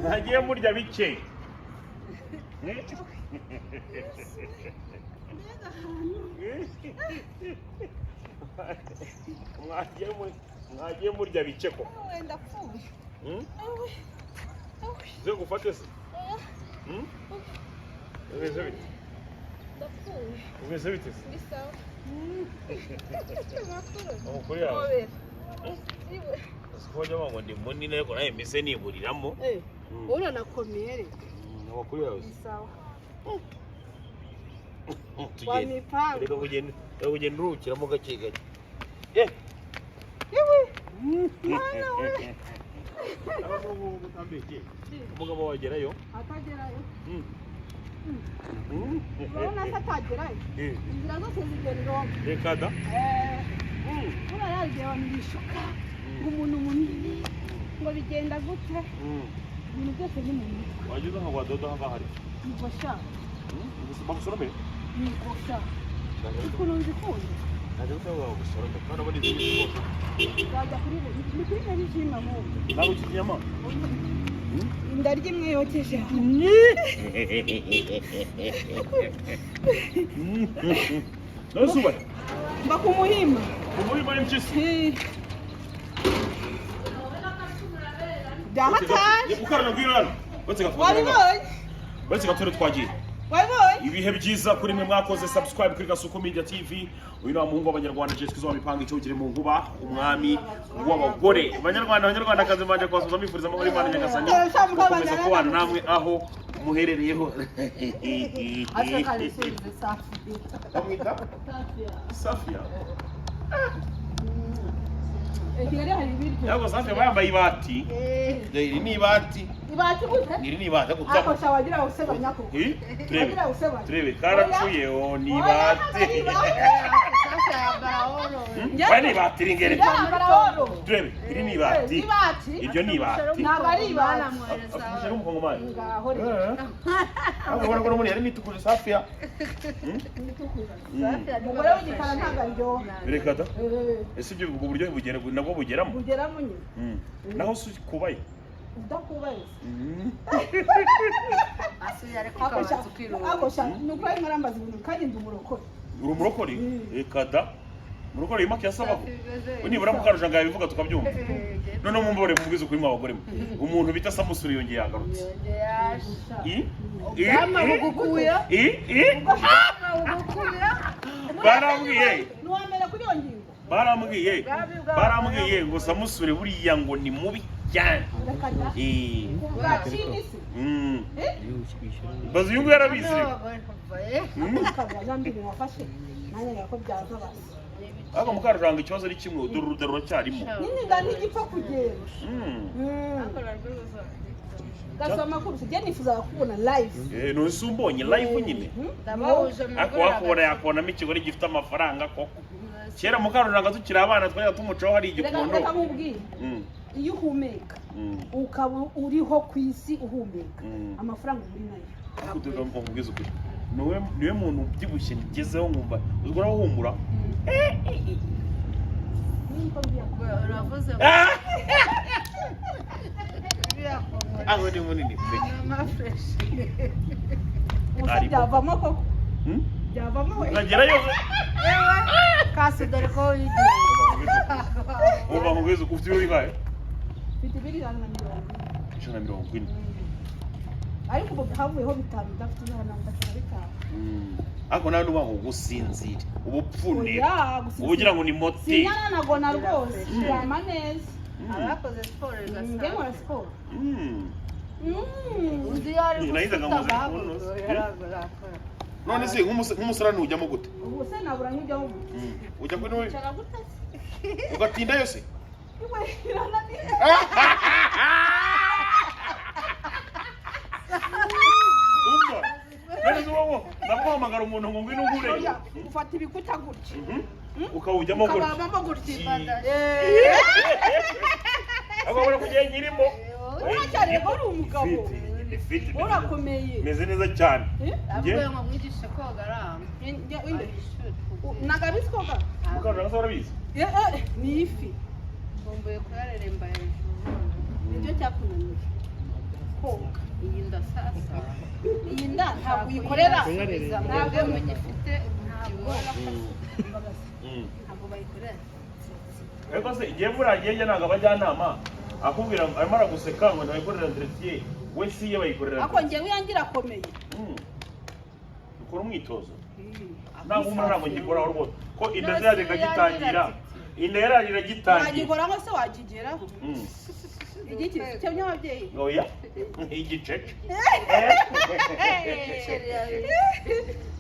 Mwagiye murya bike. Mbega ahantu! Mwagiye murya bike ko. Ewe, ndapfuye. Ewe, ewe! Ze gufate se. Oya. Umeze bite? Ndapfuye. Umeze bite se? Ni sawa. Amakuru? Amakuru yawe? Mobere. Iwe. Siko bajya bavuga ngo ndi munini, ariko nawe mise niburiramo. Eh, uranakomeye reka. Amakuru yawe Ni se? sawa. Tugende. Wamipanga. Reka kugenda uruhukiramo gake gake. Eh. Iwe! Mwana we! Umugabo wagerayo? Atagerayo. Urabona se atagerayo? Inzira zose zigera i Roma. Reka da. Eh, buriya yagiye abantu bishuka ngo umuntu munini ngo bigenda gute. Ibintu byose ni mu mutwe. Wageze nka wadoda hava hari. Niko sha. Bagusorome? Niko sha. Ukuntu nzikunda. Ntabwo bagusorome kandi abona izindi zose. Wajya kuri ni kuri nari jima nk'ubu. Ntabwo ukirya inyama? Inda imwe yokeje. None se ubahe? Mba ku Muhima. Umuhima w'impyisi. Byahatari. Gukarana ngwino hano. Uretse gato. Wabibonye? Uretse gato twagiye. Wabibonye? Ibihe byiza kuri mwe mwakoze subscribe kuri Gasuku Media TV. Uyu ni wa muhungu w'Abanyarwanda, Jessica Zuba mipanga icyo mu nkuba, umwami w'abagore. Banyarwanda, Banyarwandakazi, mbanje kubasuhuza mbifuriza amahoro y'Imana Nyagasani gukomeza kubana namwe aho muherereyeho. Bamwita Safia. Kigali hari ibiryo. Yego, Safia aba yambaye ibati. Iri ni ibati. Ibati gute? Iri ni ibati ariko Ako sha, wagira usebanya koko. Eh, turebe. Wagira usebanya. Turebe karapfuye o ni Oya, ibati. ntabwo ari ibati. Oya, ni ibati ringere. Yambara oro. Turebe, iri ni ibati. Ibati. Iryo ni ibati. Ntabwo ari ibati. Afashe n'umukongomani. Ngaho rero. Ntabwo ubona ko n'ubundi yari mitukuje Safiya. Umugore w'igikara ntabwo aryoha. Reka da. Eh, Ese ibyo ubwo buryohe bugera nabwo bugeramo? Bugeramo nyine. Naho si kubaye. Udakubaye. Ariko Ako sha, ako sha, ni ukuri arimo arambaza ibintu kandi ndi umurokore. Uri umurokore? Reka da. Umurokore yimaka yasabaho. Nibura Mukarujanga yabivuga tukabyumva. Noneho mumbore mubwize ukuri mwa bagore mwe. Umuntu bita Samusuri yongeye yagarutse. I? I? I? I? Barambwiye. Ntiwamera kuri iyo ngingo. Barambwiye ngo Samusuri buriya ngo ni mubi cyane. Reka da. Eh. Bwa kini se. Eh? Bazi uyu nguyu yarabizi rero. Kaza nambiri wafashe. Nanjye ko byaza basi. Ariko Mukarujanga ikibazo ari kimwe, dore uruda ruracyarimo. Nyine inda ntigipfa kugenda. Gasoma kubise. Njye nifuzaga kubona live. Eh, none se umbonye live nyine? Ariko wakubona yakubonamo ikigore gifite amafaranga koko. Kera Mukarujanga tukiri abana twajyaga tumucaho hari Reka igikondo. reka nkubwire. Iyo uhumeka ukaba uriho ku isi uhumeka, amafaranga uba uri nayo. Ariko dore nkubwize ukuri. Niwe muntu ubyibushye ngezeho nkumva uzwi urahumura. Nimba mbwiye Uravuze. Ah! Aho ni munini pe. Gusa Arimo. byavamo koko. Byavamo we. Nkagerayo. Kasi dore ko wigiye. Uba nkubwize ukuri, ufite ibiro bingahe? Mfite ibiro 140. 140. Ariko ubu havuyeho bitanu, ndafite 135. Ariko nawe nuba ngo gusinzira ubupfunira Oya, gusinzira. uba ugira ngo ni moteri. Sinyananagona rwose, ndyama neza. Abakoze siporo. Njye nkora siporo. Uzi iyo ari Nahizaga ngo gusutama nkoze. hakurya. None se nk'umusarani ujyamo gute? Ubu se nabura nk'ijyaho gute? Ujya kuri we Icara gute se? ugatinda yose. Iwe irananiye. Umva, none se wowe naguhamagara umuntu ngo ngwino ugure. Oya, ufata ibikuta gutya. Ukawujyamo gutya. Ukababamo gutya. Akabona kugenda nyirimo. Uracyari uri umugabo. Ifite. Urakomeye. Meze neza cyane. Njye Avuye ngo mwigishe koga aranga. Inde? Nagabizi koga. Mukarujanga se warabizi? Eh, eh, ni ifi. Nkumbuye kuyareremba hejuru. Nicyo cyakunaniye. Iyi nda sasa. Iyi nda ntabwo uyikorera. Ntabwo Ntabwo mugifite umubyibuho. Ntabwo bayikorera. Ariko se igihe buriya gihe ntabwo abajyanama akubwira ngo arimo araguseka ngo ntayikorera entretien, we si ye bayikorera. Ariko njyewe iyanjye irakomeye. Dukora umwitozo ntabwo umuntu, ntabwo ngikoraho rwose, ko inda ziraje ikagitangira, inda yaraje iragitangira. Wagikoraho se, wakigeraho? Igiki cy'ababyeyi? Oya, igicece.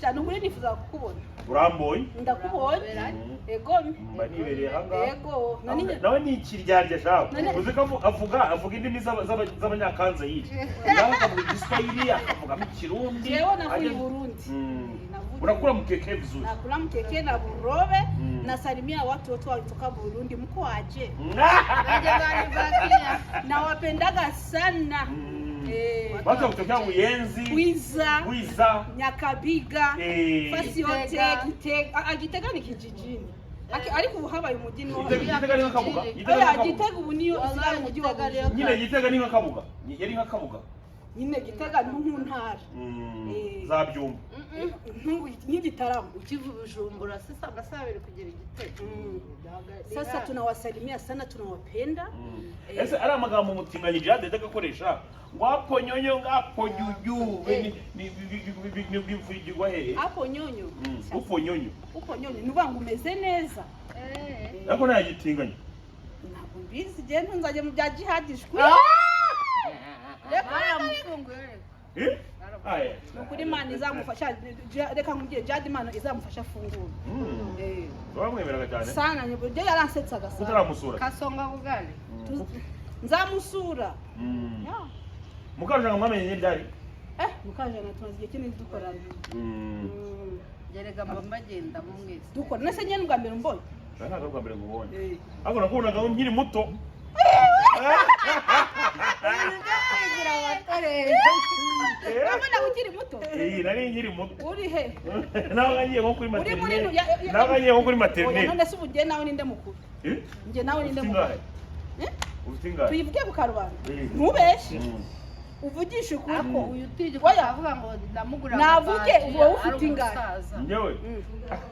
Cyane ukuri nifuza kukubona. Uramboye. Ndakubonye. Ego. Mba nibereye ahangaha. Ego, nani. Nawe ni ikiryarya shaho. Uzi ko avuga indimi z'abanyakanzayire, nawe akavuga igiswahili, akavugamo ikirundi. Jewe navuye i Burundi. Navuye- Unakula mkeke vizuri. Nakula mkeke na burobe. Nasalimia watu wote walitoka Burundi, mko aje? Nawapendaga sana. Watu wa kutokea Buyenzi, Bwiza, Bwiza, Nyakabiga, fasi yote. Gitega. Gitega. Ah, ah, Gitega ni kijijini. Ariko ubu habaye umujyi niho. Gitega ni nka Kabuga. Gitega ni Oya, nka Kabuga. Gitega ubu niyo isigaye umujyi wa Bujumbura. Nyine Gitega ni nka Kabuga. Yari nka Kabuga. Nyine Gitega ni mu ntara. Za Byumba. Nk'igitaramo. Ukiva Bujumbura sasa amasaha abiri kugera Igitega. Sasa tunawasalimia sana, tunawapenda. Ese ari amagambo umutinganyi Jade ajya agakoresha ngo apo nyonyo, ngo apo juju, bivugirwa hehe? Hapo nyonyo. Upo nyonyo. Upo nyonyo ni ukuvuga ngo umeze neza. Ariko nta gitinganyi. Ntabwo mbizi, igihe nzajya mu bya jihadishwi. Baramufunguye. Eh? Aya. Ni ukuri Imana izamufasha. Reka nkubwire, Jihad Imana izamufasha afungura. Bamwemeraga cyane. Sana, ibyo yaransetsaga sana. Utaramusura. Kasonga bugari. Nzamusura. Ya. Mukarujanga mwamenye ryari? Mukajana tumaze igihe kinini dukorana. Gerega mba mbagendamo mwese. Dukora nese njye n'ubwa mbere mbonye. Ntabwo ari ubwa mbere nkubonye. Ariko nakubonaga nkiri muto. Kwigira abatore. Urabona ukiri muto? Eh, nari nkiri muto. Uri he? Nawe ngiye nko kuri Uri muri maternelle. ya- Nawe ngiye nko kuri Oya, maternelle. none se ubu njye nawe ninde mukuru? Eh? Njye nawe ninde Ufite mukuru? ingahe? Eh? Ufite ingahe? Tuyivuge ku karubanda. Eh. Ntubeshe. Uvugishe ukuri. Ako uyu utinya Oya. avuga ngo ndamugura. Navuge, wowe ufite ingahe? Njyewe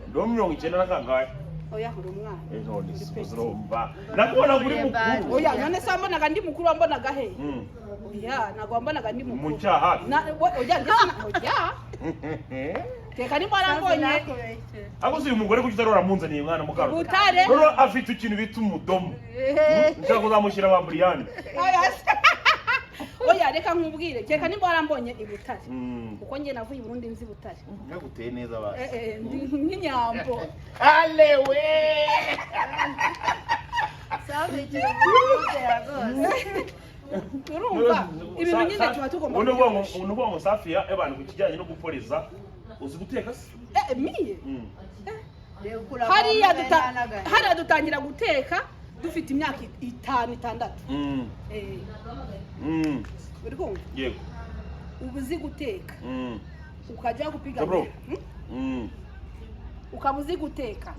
ndo 90 na kangahe? Oya, uri umwana. Eh, none se urumva nakubona uri mukuru. Oya, none se wambonaga ndi mukuru, wambonaga he? Oya, ntabwo wambonaga ndi mukuru. Mu cyaha. Oya, njye oya, teka nimba warambonye. Ariko si uyu mugore kuki utari waramunzaniye mwana mukaro? Butare. Rero afite ikintu bita umudomo. Nshaka kuzamushyira ba Buriyani. Oya se. Oya, reka nkubwire, kereka nimba warambonye i Butare, kuko njye navuye i Burundi nzi Butare. Nyaguteye neza basi. Ndi nk'inyambo. Alewe. Urumva ibintu nyine tuba tugomba Ubu ni ukuvuga ngo kubyorosha. ubu ni ukuvuga ngo Safiya, abantu ku kijyanye no guporeza, uzi guteka se? Miye. Hariya dutangira guteka dufite imyaka 5, 6. Uri kumva? Yego. Uba uzi guteka, ukajya gupiga. Bro. Ukaba uzi guteka.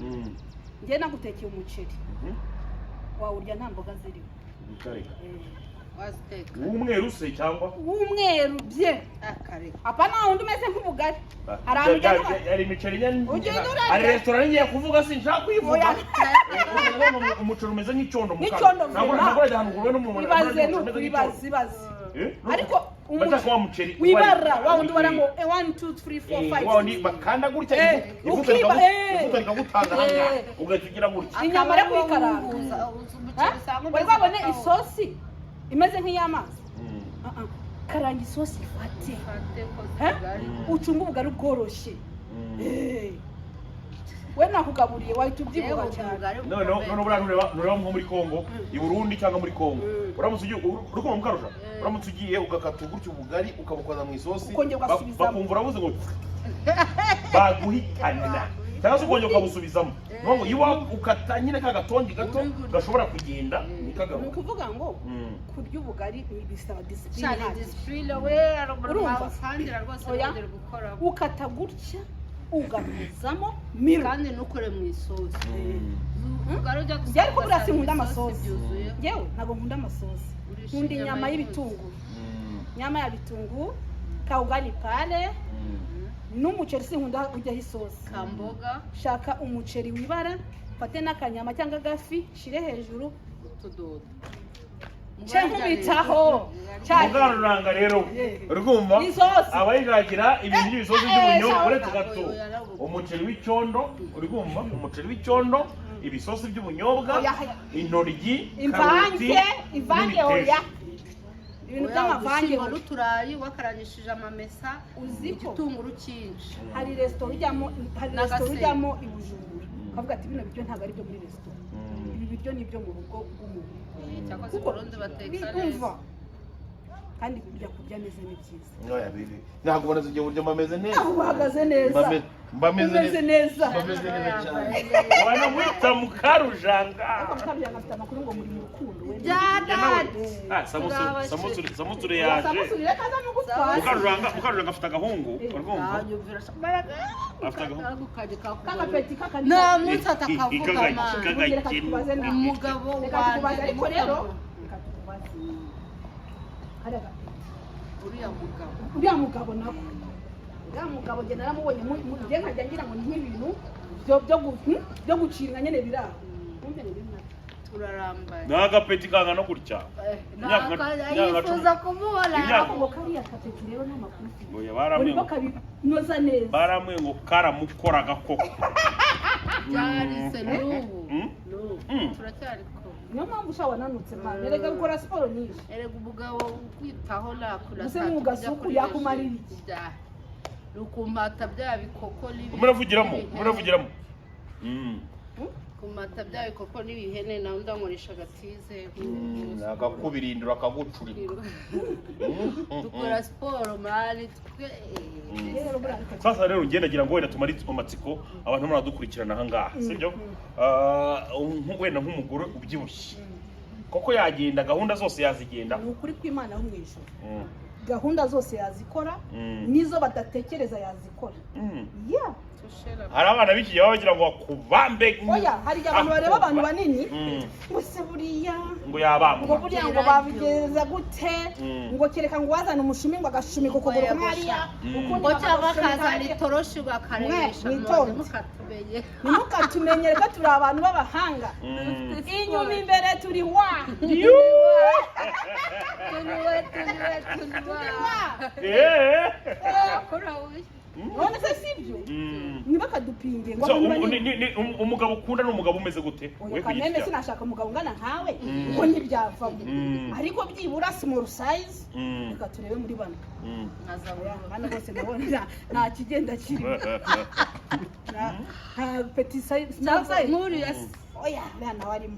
Njye nagutekeye umuceri, wawurya nta mboga zirimo. Gutareka. Waziteka. Uw'umweru se cyangwa? W'umweru bye. Akareka. Apana wa wundi umeze nk'ubugari. Hari ahantu ugenda Hari imiceri Ugenda urarya. hari resitora ngiye kuvuga, sinshaka kuyivuga. Oya. Umuceri umeze nk'icyondo mu kanwa. Nk'icyondo Ntabwo vuba. ntabwo urajya ahantu ngo ubone umuntu Ibaze umuceri nuko umeze ibaze nk'icyondo. ibaze. Eh? Ariko Bashaka wa muceri wibara wa wundi ubara ngo 1 2 3 4 5. Wa wundi bakanda gutya, ivuta ukiba, ivuta rikagutanga ahangaha, ugahita ugira gutya. Inyama yo kuyikaranga. Wari wabone isosi imeze nk'iy'amazi? Ah, ah. Karanga isosi ifate. Eh? Ucunge ubugari bworoshye. We nakugaburiye wahita ubyibuha cyane. None buriya nureba nko muri Kongo, i Burundi cyangwa muri Kongo, uramutse ugiye uri kumva mukarusha, uramutse ugiye ugakata gutya ubugari ukabukoza mu isosi, Ukongera ugasubizamo. Bakumva urabuze ngo baguhitana, cyangwa se ukongera ukabusubizamo. Ni ngo iwa ukata nyine ka gatongi gato gashobora kugenda Ni ntikagaruka. ukuvuga ngo kurya ubugari ni bisaba discipline Cyane ihagije. Discipline we. Urumva? Usangira rwose Oya. wongera gukora. Ukata gutya ugahuzamo miro. Kandi ntukore mu isosi ubugari ujya Njye ariko buriya ugasanga sinkunda isosi amasosi. byuzuye. Yewe, ntabwo nkunda amasosi. Urisha Nkunda inyama inyama y'ibitunguru. y'ibitunguru. Nyama ya vitunguu, kaugali pale, n'umuceri sinkunda ujyaho isosi. Kamboga. Shaka umuceri wibara, mfate n'akanyama cyangwa agafi shire hejuru. Utudodo. Nce nkubitaho cyane. Mukaruranga rero, urumva, Isosi. aba yishakira ibintu by'ibisosi by'ubunyobwa, uretse gato Oya, umuceri w'icyondo, uri kumva, umuceri w'icyondo, ibisosi by'ubunyobwa, Oya, oya. intoryi, imvange, karoti, imvange. n'imiteja. Oya, ibintu by'amavange. Udushyimbo n'uturayi wakarangishije amamesa. Uzi ko igitunguru cyinshi. Hari resitora ujyamo, hari resitora N'agasembu. ujyamo i Bujumbura ukavuga ati: "Bino biryo ntabwo ari ibyo muri resitora, ibi biryo ni ibyo mu rugo rw'umuntu." Cyakoze Kuko Burundi bateka neza. Umva, kandi kurya, kurya neza ni byiza. Oya, bibi. Ntabwo ubona igihe uburyo mba meze neza. Aho uhagaze neza. Mba meze Umeze neza. Mba meze neza cyane. Wanamwita Mukarujanga. Ariko Mukarujanga afite amakuru ngo muri mu rukundo we. Bya Njye nawe. dadi. Ah, Samusure, Samusure, Samusure yaje. Samusuri, reka aza mugutwara. Mukarujanga, Mukarujanga afite agahungu, urumva, afite agahungu. Kagapeti kakandi. Nta munsi atakavuga mama. Reka tukubaze nawe. Umugabo Reka tukubaze, ariko rero wanjye. Reka tukubaze, kariya gapeti. Uriya mugabo. Uriya mugabo nako, uriya mugabo njye naramubonye njye nkajya ngira ngo ni nk'ibintu byo gucinga nyine biri aho, wumve ni bimwe. Turarambaye. Ni agapeti kangana gutya. Imyaka Yifuza kumubona. Imyaka- Ariko ngo kariya kapeti rero nta makuru ufite. Ngo ya Ngo baramwe niko ngo kabinoza neza. Baramwe ngo karamukoraga koko. Byarise n'ubu. N'ubu turacyari kumwe. Niyo mpamvu usha wananutse man, erega gukora siporo nyinshi. Erega umugabo ukwitaho nakura. Ese nk'ugasuku yakumarira iki? Ni ukumpata bya bikoko n'ibi- Muravugiramo, n'ibihene. muravugiramo. Kumata bya bikoko n'ibihene, nawe ndankoresha agatize. Akakubirindura, akagucurika. Dukora siporo man twe. Rero buriya Sasa rero ngenda ngira ngo wenda tumare amatsiko abantu muradukurikirana aha ngaha, sibyo? Ah, wenda nk'umugore ubyibushye koko yagenda, gahunda zose yazigenda? Ni ukuri kw'Imana yo mu ijuru, gahunda zose yazikora, n'izo badatekereza yazikora. Yeah. Hari abana b'iki gihe baba bagira ngo bakubambe. Oya, hari igihe abantu bareba abantu banini ngo se buriya ngo yabambwa. Ngo buriya ngo babigenza gute? Ngo kereka ngo wazana umushumi, ngo agashumika ukuguru kumwe hariya, ukundi Ngo cyangwa bakagashumika akazana hariya. itoroshi bakarebesha. Mwe, mwitonde. Mukatumenye. Ntimukatumenyere ko turi abantu b'abahanga. Inyuma, imbere turi wa. Turiwe, turiwe, turiwe. Eh. Kora None se sibyo? Ntibakadupinge ngo So, abantu banini. umugabo ukunda ni umugabo umeze gute? Oya, We ku giti kameme, cyawe. sinashaka umugabo ungana nkawe kuko ntibyavamo, ariko byibura small size. Reka turebe muri bano. Oya, hano bose ndabona nta kigenda kirimo. Nta petit size, small size. Nk'uriya se. Oya, uriya nawe arimo.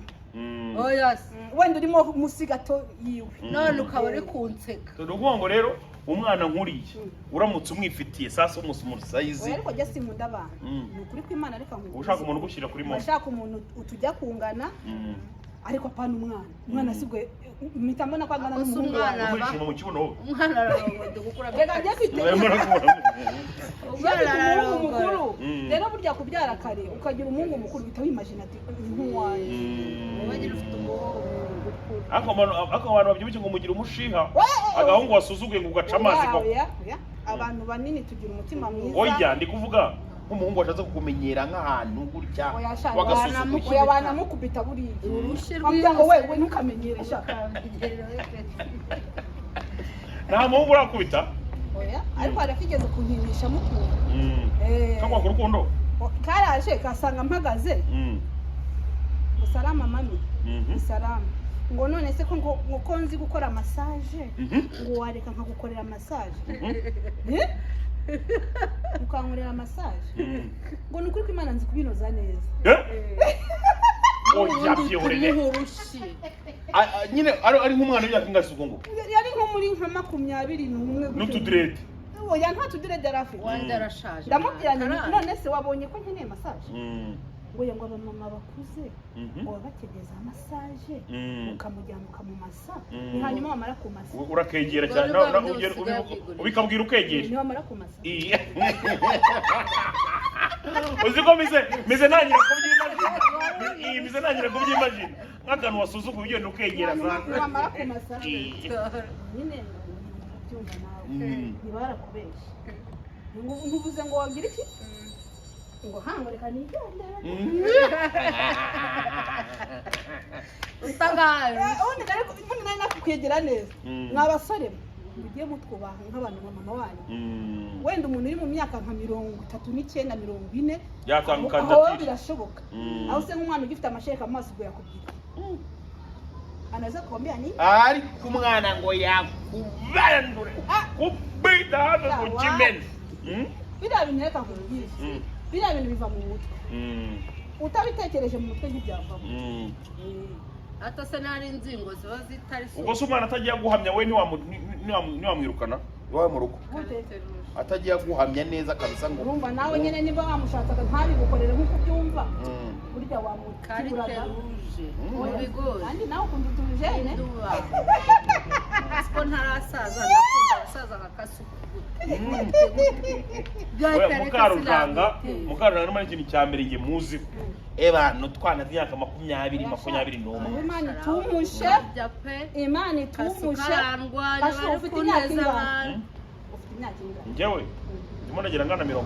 Oya se. Wenda urimo musi gato yiwe. None ukaba uri kunseka. So, ni ukuvuga ngo rero umwana nkuriye uramutse umwifitiye sasa umusumura size. Oya, ariko jya sinkunda abantu. Ni ukuri kw'Imana, reka nkubwire. Ushaka umuntu ugushyira kuri momo. Ashaka umuntu utujya kungana, ariko apana umwana. Umwana sibwo mpita mbona ko angana Ako si n'umuhungu umwana. wawe. Ukurishima mu kibuno wowe. Umwana ararongora gukura. Reka njye mfite Urimo urakubona. Njye mfite umuhungu Umwana mukuru. Rero burya kubyara kare ukagira umuhungu mukuru, uhita wimagina ati: "Ni nk'uwanjye." Wowe nyine ufite umuhungu mukuru. Ariko abantu babyibushye ngo mugira umushiha. Oya, Agahungu wasuzuguye ngo ugaca amazi oya, koko. Oya, oya. Abantu banini tugira umutima mwiza. Oya, ndi kuvuga Nk'umuhungu washatse kukumenyera nk'ahantu gutya, Oya sha, wagasuzuguye. oya, wanamukubita buriya. Urushyi. Amubwira ngo we ntukamenyere sha. Nta muhungu urakubita. Oya, ariko hari akigeze kunkinisha mukuru. Cyangwa ku rukundo. Karaje kasanga mpagaze. Ngo: "Salama mami." "Salama." Ngo: "None se ko ngo ko nzi gukora massage, ngo wareka nkagukorera massage?" Eh? Ukankorera massage? Ngo: "Ni ukuri ko Imana nzi kubinoza neza." Eh? Oya, byihorere. Tumuha urushyi. Nyine ari nk'umwana w'imyaka ingahe ubwo ngubwo? Yari nko muri nka 21 gutyo. N'utudirede. Oya, nta tudirede yari afite. Wenda arashaje. Ndamubwira nti: Karara. "None se wabonye ko nkeneye massage?" Ngo ya, ngo abamama bakuze ngo baba bakeneye za massage, ukamujyana ukamumasa, hanyuma wamara kumasa Urakegera cyane. Ubwo nibwo usigaye bwigurisha. Ubikabwira ukegera. Niwamara kumasa Iya. Uzi ko mize ntangira kubyimagina. Iyi mize ntangira kubyimagina nk'akantu wasuzuguye ugenda ukegera Hanyuma za niwamara kumasa Iya. nyine byumva. Urumva nawe, ntibarakubeshye. Ntuvuze ngo wagira iki, ngo hango reka nigendere. Utangaje. Ubundi ubundi nari nakukwegera neza. Mwa basore mwe, mugiye mutwubaha nk'abantu nka mama wanyu. Wenda umuntu uri mu myaka nka 39, 40, Yatanga aho kandidatire. birashoboka. Aho se nk'umwana ugifite amashereka mu maso, ubwo yakubwira anaweza kukwambia nini? Ariko umwana ngo yakubandure Kubita hano mu kimene. Biriya bintu, reka nkubwire, biriya bintu biva mu mutwe. Utabitekereje mu mutwe ntibyavamo. Hato se nari inzingo ziba zitari. Ubwo se umwana atagiye guhamya, we ntiwamwirukana iwawe mu rugo? Gute? Atagiye guhamya neza kabisa ngo Urumva nawe nyine niba wamushatsaga ntabigukorere nk'uko ubyumva, burya Karite wamukiburaga. rouge mu bigori. Kandi nawe ukunda utujene. Nduba siko ntarasaza, ndakunda abasaza nka Kasuku. Oya, Mukarujanga, Mukarujanga ni ikintu cya mbere nge muziho, eba ni utwana tw'imyaka 20, 21. Imana itumushe. Bya pe. Imana itumushe. Kasukarangwanya. Kashu, Bari ufite imyaka kuneza ingahe? abantu. Ufite imyaka ingahe? Njyewe ndimo nagira ngana 30.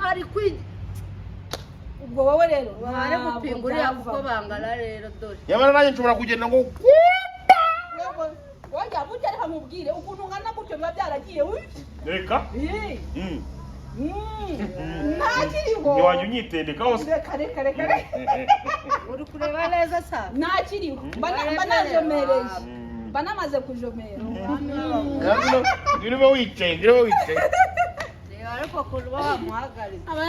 Ari kwiga. Ubwo wowe rero Bari ntabwo gupinga uriya kuko byavamo. bangana rero, dore. Nyamara nanjye nshobora kugenda ngo Wajya burya, reka nkubwire, ukuntu ungana gutyo biba byaragiye wi. Reka. Ii. Mm. Ntakiriho. Ntiwajya unyitendeka hose. Reka, reka, reka, reka. Uri kureba neza sa. Ntakiriho, mba najomereje, mba namaze kujomera. Ngwino ube wicaye, ngwino ube wicaye. Reba ariko ukuntu bamuhagaritse. Aba